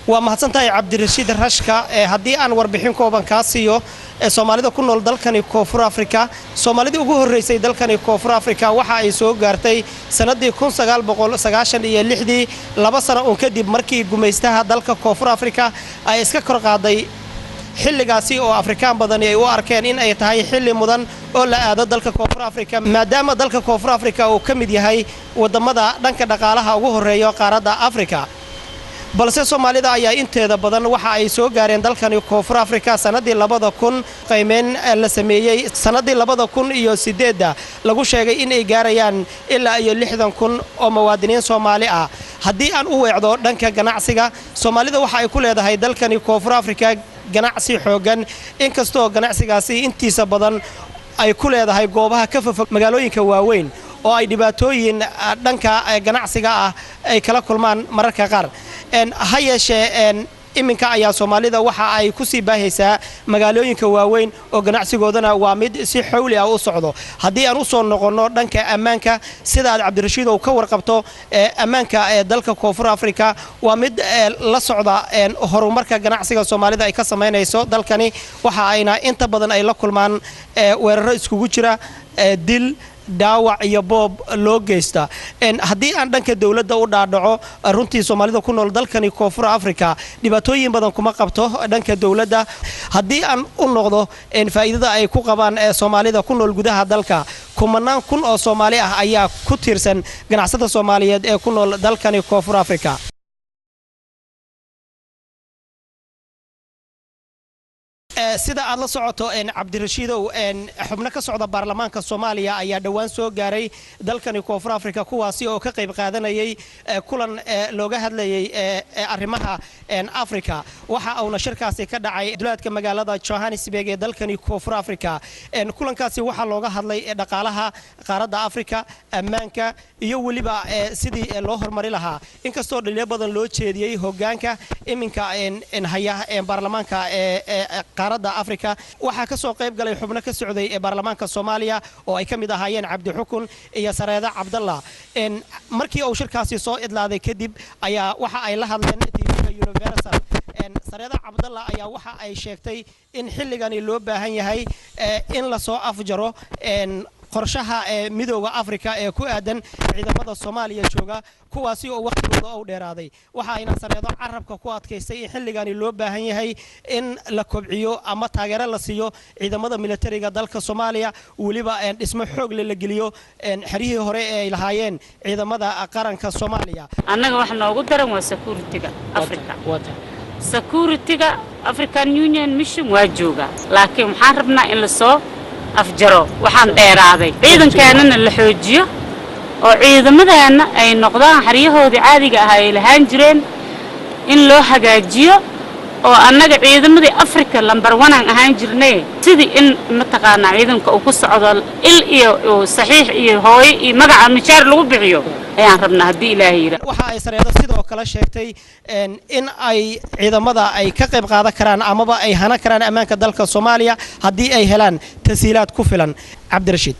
Waa mahadsantahay, Cabdirashiid Rashka. Haddii aan warbixin kooban kaa siiyo Soomaalida ku nool dalkani Koonfur Afrika, Soomaalidii ugu horreysay dalkani Koonfur Afrika waxa ay soo gaartay sannaddii 1996dii, 2 sano uun kadib markii gumaystaha dalka Koonfur Afrika ay iska kor qaaday, xilligaasi oo Afrikaan badani ay u arkeen in ay tahay xilli mudan oo la aado dalka Koonfur Afrika, maadaama dalka Koonfur Afrika uu ka mid yahay wadammada dhanka dhaqaalaha ugu horreeya qaaradda Afrika. Balse Soomaalida ayaa inteeda badan waxa ay soo gaareen dalkani Koonfur Afrika sannaddii 2000. Qiimeyn la sameeyey sannaddii 2008-da lagu sheegay in ay gaarayaan ilaa iyo 60,000 oo muwaadiniin Soomaali ah. Haddii aan u weecdo dhanka ganacsiga, Soomaalida waxa ay ku leedahay dalkani Koonfur Afrika ganacsi xooggan, inkastoo ganacsigaasi intiisa badan ay ku leedahay goobaha ka fofog magaalooyinka waaweyn oo ay dhibaatooyin dhanka ganacsiga ah ay kala kulmaan mararka qaar. Ha yeeshee, iminka ayaa Soomaalida waxa ay ku sii baahaysaa magaalooyinka waaweyn oo ganacsigoodana waa mid si xowli ah u socdo. Haddii aan u soo noqonno dhanka ammaanka, sida aad, Cabdirashiid ow, ka warqabto, ammaanka ee dalka Koonfur Afrika waa mid la socda horumarka ganacsiga Soomaalida ay ka samaynayso dalkani. Waxa ayna inta badan ay la kulmaan weeraro iskugu jira dil, dhaawac iyo boob loo geysta. Haddii aan dhanka dowladda u dhaadhaco, runtii Soomaalida ku nool dalkani Koonfur Africa dhibaatooyin badan kuma qabto dhanka dowladda. Haddii aan u noqdo faa'iidada ay ku qabaan Soomaalida ku nool gudaha dalka, kumanaan kun oo Soomaali ah ayaa ku tiirsan ganacsada Soomaaliyeed ee ku nool dalkani Koonfur Africa. Sida aad la socoto, Cabdirashiidow, xubno ka socda baarlamaanka Soomaaliya ayaa dhowaan soo gaaray dalkani Koonfur Africa, kuwaasi oo ka qayb qaadanayay kulan looga hadlayay arrimaha Africa. Waxa uuna shirkaasi ka dhacay duleedka magaalada Johannesburg ee dalkani Koonfur Africa. Kulankaasi waxaa looga hadlay dhaqaalaha qaaradda Africa, ammaanka iyo weliba sidii loo horumari lahaa, inkastoo dhaliilo badan loo jeediyey hogaanka iminka haya baarlamaanka qaaradda Africa. Waxaa ka soo qayb galay xubno ka socday ee baarlamaanka Soomaaliya oo ay ka mid ahaayeen Cabdixukun iyo Sareeda Cabdallah. Markii uu shirkaasi soo idlaaday kadib ayaa waxa ay la hadleen TV-ga Universal. Sareeda Cabdallah ayaa waxa ay sheegtay in xilligani loo baahan yahay in lasoo afjaro qorshaha ee Midooda Afrika ee ku aadan ciidamada Soomaaliya jooga, kuwaasi oo wakhtigooda u dheeraaday. Waxa ayna Sareedo carabka ku adkaystay in xilligani loo baahan yahay in la kobciyo ama taageero la siiyo ciidamada militariga dalka Soomaaliya, weliba dhismo xoog leh la geliyo xeryihii hore ee ay lahaayeen ciidamada qaranka Soomaaliya. Annaga waxa noogu daran waa security-ga Africa. Security-ga African Union Mission waa joogaa, laakiin waxaan rabnaa in lasoo afjaro waxaan dheeraaday, ciidankaanana la xoojiyo oo ciidamadeenna ay noqdaan xeryahoodii caadiga ahaa ay lahaan jireen in loo hagaajiyo, oo annaga ciidamadii Africa number one aan ahaan jirnay, sidii in mataqaanaa ciidanka uu ku socdo il iyo saxiix iyo hooyo iyo magaca mishaar lagu bixiyo ayaan rabnaa, haddii Ilaahay yidha. Waxa ay Sareedo sidoo kale sheegtay in ay ciidamada ay ka qayb qaadan karaan amaba ay hana karaan ammaanka dalka Soomaaliya haddii ay helaan tasiilaad ku filan. Cabdirashiid.